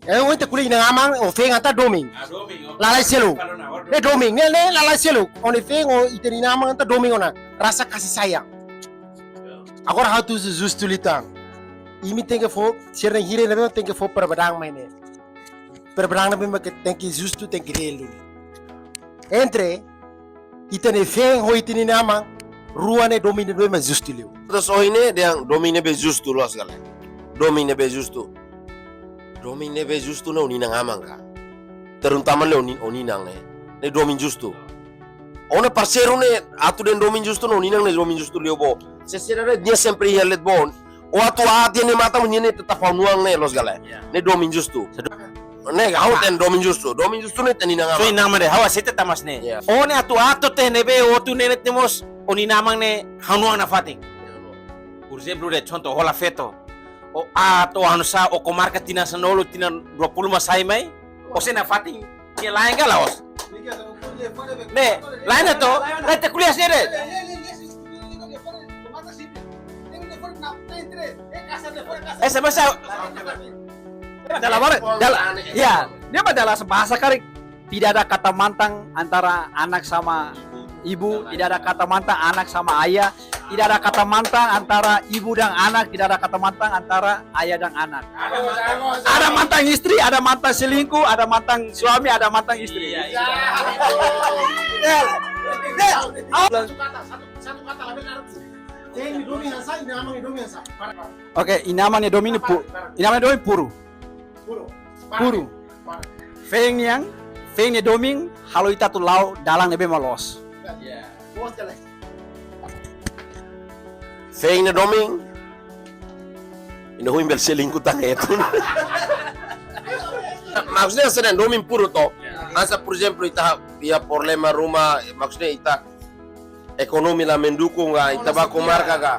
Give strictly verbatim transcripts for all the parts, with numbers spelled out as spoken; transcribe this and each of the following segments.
Eh, ohin ita ko'alia inan-aman ho feen ita domin. Ah, domin, oke. Lalais seluk. Kalau na, oh, ne'e domin, ne'e, ne'e lalais seluk. Ó-nia feen ho ita-nia inan-aman ita domin ona. Rasa kasih sayang. Ya. Agora ha'u atu justu liután. Imi tenke fó, sira-ne'e hira ne'ebé tenke fó perbedaan mai ne'e. Perbedaan ne'ebé mak tenke justu, tenke real duni. Entre ita-nia feen ho ita-nia inan-aman, rua ne'e domin ne'ebé mak justu liu. Terus ohin ne'e dehan domin ne'ebé justu loos ka lae. Domin ne'ebé justu. Domin ne'ebé justu ne'e ó-nia inan-aman ka. Terutama ne'e ó-nia, ó-nia inan ne'e. Ne'e domin justu. Ó-nia parseiru ne'e atu dehan domin justu ne'e ó-nia inan ne'e domin justu liu bo. Se sira ne'e nia sempre iha leet bo. Ó atu aat iha nia matan, nia ne'e tetap ha'u-nia oan ne'e loos ka lae. Ya. Ne'e domin justu. Ne'e ha'u hatene domin justu. Domin justu ne'e ita-nia inan-aman. So inan-aman de'it, ha'u aseita tanba ne'e. Ya. Ó ne'e atu aat to'o ne'ebé, ó atu ne'e ne'e temos, ó-nia inan-aman ne'e ha'u-nia oan nafatin. Por ezemplu de'it, contoh, hola feto. Ó aat, ó anu sá, ó komarka tinan sanulu, tinan dua puluh mak sai mai. Ó sei nafatin. Nia la'en ka la'ós? Ne'e, la'en ne'e to, la'en ita ko'alia sira. Esa masa. Dalam, dalam, ya, dia mah dalam bahasa karik. Tidak ada kata mantan antara anak sama ibu, tidak ada kata mantan anak sama ayah, tidak ada kata mantan antara ibu dan anak, tidak ada kata mantan antara ayah dan anak. Ada mantan istri, ada mantan selingkuh, ada mantan suami, ada mantan istri. Iya, iya. Satu kata, satu, satu kata lebih. Feen nia domin hanesan, inan-aman nia domin hanesan. Oke, inan-aman nia domin pu-, inan-aman nia domin puru. Puru. Puru. Feen nian, feen nia domin halo ita atu la'o dalan ne'ebé mak loos. Iya. Loos ka lae. Feen nia domin. Inan-aman bele selingkuh tan itu. Maksudnya sedang domin puru to. Hanesan, por ezemplu, ita iha problema ruma, maksudnya ita ekonomi la mendukung ka, ita bá komarka ka.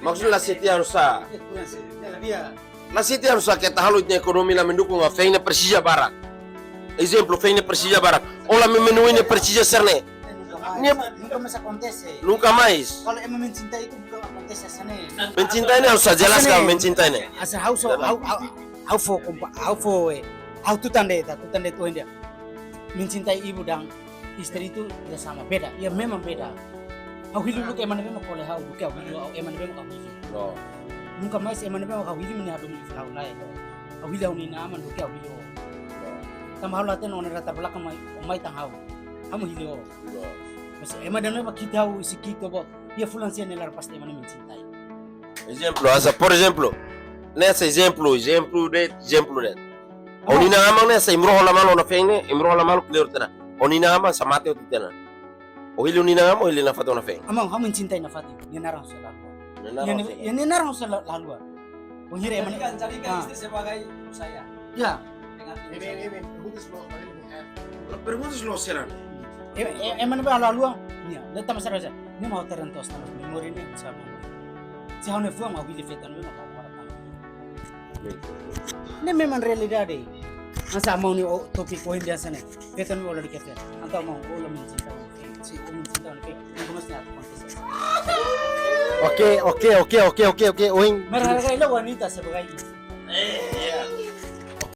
Maksudnya la setiap harus sa. La setiap harus sa, keta halo ita ekonomi la mendukung ka, feen ne'e presiza barak. Ezemplu, feen ne'e presiza barak. Ó la memenuhi nia presiza sira-ne'e. Nunka mais, nunka mais akontese. Nunka mais. Kalau emang mencintai itu bukan akontese hanesan ne'e. Mencintai ne'e harus sa jelaskan, hanesan ne'e. Mencintai ne'e. Hanesan ha'u so, ha'u, ha'u, ha'u fó kompa-, ha'u fó, eh, ha'u tutan de'it, tutan de'it ohin dehan. Mencintai ibu dan istri itu tidak sama, beda. Ya memang beda. Ha'u hili uluk ema ne'ebé mak kole ha'u, duké ha'u hili, ema ne'ebé mak ha'u hili. Loos. Nunka mais ema ne'ebé mak ha'u hili mak nia hadomi ha'u lae. Ha'u hili ha'u-nia inan-aman, duké ha'u hili ó. Loos. Tanba ha'u la hatene ó-nia latar belakang mai, ó mai tan ha'u. Ha'u mak hili ó. Loos. Mas ema ida-ne'e mak ki'ik ha'u, sei ki'ik to'o bá. Iha fulan sia nia laran, pasti ema ne'e mencintai. Ezemplu, hanesan, por ezemplu. Hanesan ezemplu, ezemplu de'it, ezemplu de'it. Ó-nia inan-aman ne'e, se imi rua hola malu ona feen ne'e, imi rua hola malu kleur tiha ona. Ó-nia inan-aman hanesan mate hotu tiha ona. Ó hili ó-nia inan-aman, ó hili nafatin ona feen? Maun, ha'u mencintai nafatin. Nia naran selalu. Nia naran selalu. Nia naran selalu. Jadikan, jadikan istri sebagai ibu saya. Ya. Dengan ibu saya. Perguntas loos, perguntas loos sira. E, e, ema ne'ebé halo haluha, nia, ne'e tanba sá, nia mau terus tanba memori ne'e sama. Se ha'u-nia fuan, ha'u hili feto ne'ebé mak ha'u moras tan. Ne'e memang realidade. Hanesan maun nia, o, tópiku ohin dehan hanesan ne'e. Feto ne'e ó lalika feto. Entaun maun, ó la mencintai ona feen. Se ó mencintai ona feen, ne'e komeça a acontecer. Oke, oke, oke, oke, oke, oke. Ohin. Menghargai lo wanita sebagai ibu.